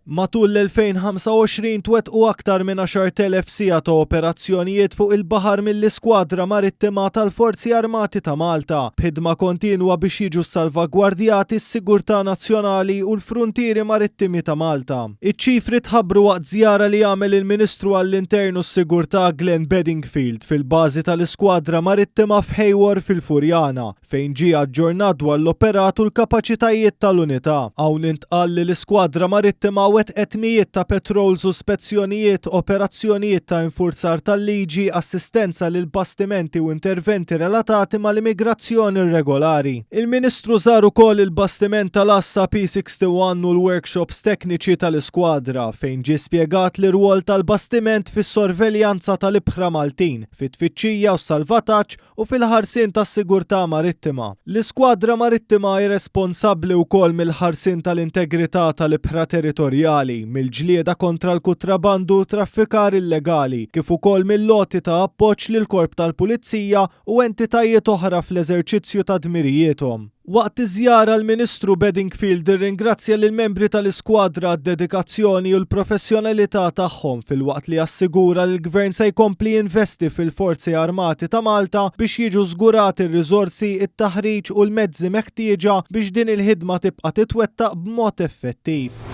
Matul l-2025 twettqu aktar minn 10,000 siegħa ta' operazzjonijiet fuq il-baħar mill-Iskwadra Marittima tal-Forzi Armati ta' Malta, b'ħidma kontinwa biex jiġu ssalvagwardjati s-sigurtà nazzjonali u l-fruntieri marittimi ta' Malta. Iċ-ċifri tħabbru waqt żjara li għamel il-Ministru għall-Intern u s-Sigurtà Glenn Bedingfield fil-bażi tal-Iskwadra Marittima f'Haywar fil-Furjana, fejn ġie aġġornat dwar l-operat u l-kapaċitajiet tal-unità. Hawn intqal li l-Iskwadra Marittima wettqet mijiet ta' patrols u spezzjonijiet, operazzjonijiet ta' infurzar tal-liġi, assistenza lil bastimenti u interventi relatati mal-immigrazzjoni irregolari. Il-Ministru żar ukoll il-bastiment tal-għassa P61 u l-workshops tekniċi tal-Iskwadra, fejn ġie spjegat l-irwol tal-bastiment fis-sorveljanza tal-ibħra Maltin, fit-tfittxija u s-salvataġġ u fil-ħarsien tas-sigurtà marittima. L-Iskwadra Marittima hi responsabbli wkoll mill-ħarsien tal-integrità tal-ibħra territorjali, mill-ġlieda kontra l-kutrabandu u t-traffikar illegali, kif ukoll mill-għoti ta' appoġġ lill-Korp tal-Pulizija u entitajiet oħra fl-eżerċizzju ta' dmirijiethom. Waqt iż-żjara l-Ministru Bedingfield irringrazzja lill-membri tal-iskwadra għad-dedikazzjoni u l-professjonalità tagħhom filwaqt li assigura li l-Gvern se jkompli jinvesti fil-Forzi Armati ta' Malta biex jiġu żgurati r-riżorsi, it-taħriġ u l-mezzi meħtieġa biex din il-ħidma tibqa' titwettaq b'mod effettiv.